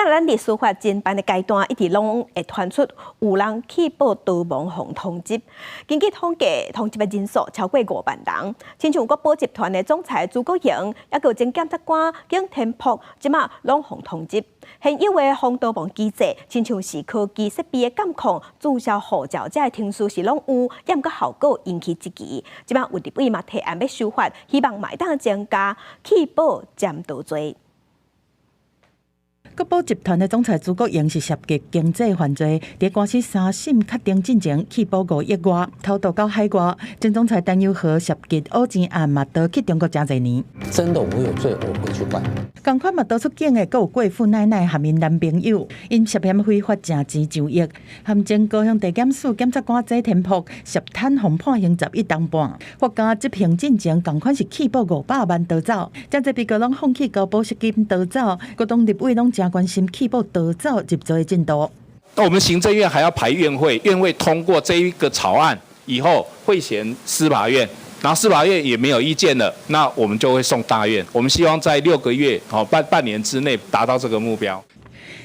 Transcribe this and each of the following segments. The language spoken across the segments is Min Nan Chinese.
今咱佇司法偵辦的階段，一直攏會傳出有人棄保逃亡予通緝。根據統計，通緝的人數超過5萬人。親像國寶集團的總裁朱國榮，抑閣前檢察官景天瀑，這馬攏予通緝。現有的防逃亡機制，親像是科技設備的監控、註銷護照這的程序是攏有，抑毋過效果引起質疑。這馬有立委嘛提案欲修法，希望嘛會當增加棄保潛逃罪。國寶集團的總裁朱國榮是涉及經濟犯罪，佇官司三審確定進前棄保5億外，偷渡到海外。前總裁陳又和涉及烏錢案嘛，逃去中國誠濟年。真的我有罪，我會去關。仝款嘛逃出境的，閣有郭富奶奶和𪜶男朋友，𪜶涉嫌非法食錢上億，和前高雄地檢署檢察官謝天瀑涉貪予判刑11冬半。法官執行進前，仝款是棄保500萬逃走，誠濟被告攏放棄交保釋金逃走，各黨立委攏誠關心棄保逃走入罪的進度。那我們行政院還要排院會，院會通過這一個草案以後，會銜司法院，然後司法院也沒有意見了，那我們就會送大院。我們希望在6個月、哦半年之內達到這個目標。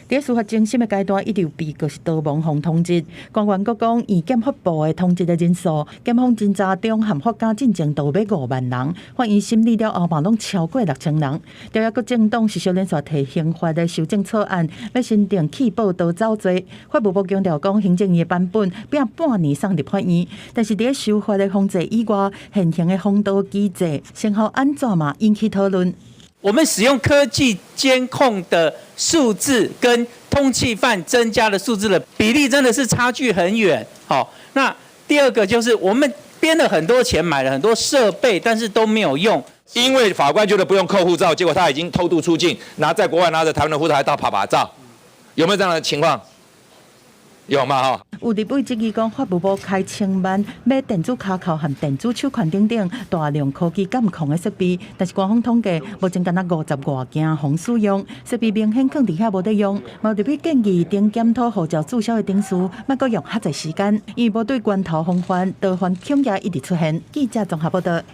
佇司法偵審的階段，一直有被告是逃亡予通緝。官員閣講，醫檢發布的通緝的人數，檢方偵查中和法家進前都欲5萬人，法院審理了後嘛攏超過6000人。朝野各政黨是相連續提刑法的修正草案，欲新訂棄保逃走罪。法務部強調講，行政院的版本拼半年送立法院，但是佇修法的方制以外，現行的防盜機制，成效按怎嘛引起討論。我們使用科技監控的數字跟通緝犯增加的數字的比例真的是差距很遠。好，那第二個就是我們編了很多錢，買了很多設備，但是都沒有用。因為法官覺得不用扣護照，結果他已經偷渡出境，拿在國外拿着台灣的護照還到趴趴走，有沒有這樣的情況？有嘛？吼。有立委質疑講，法務部開千萬買電子跤銬和電子手環等等大量科技監控的設備，但是官方統計目前敢若50外件予使用，設備明顯囥佇遐無咧用。嘛有立委建議，當檢討護照註銷的程序，莫閣用較濟時間，因為無對源頭防範，逃犯恐驚一直出現。記者綜合報道。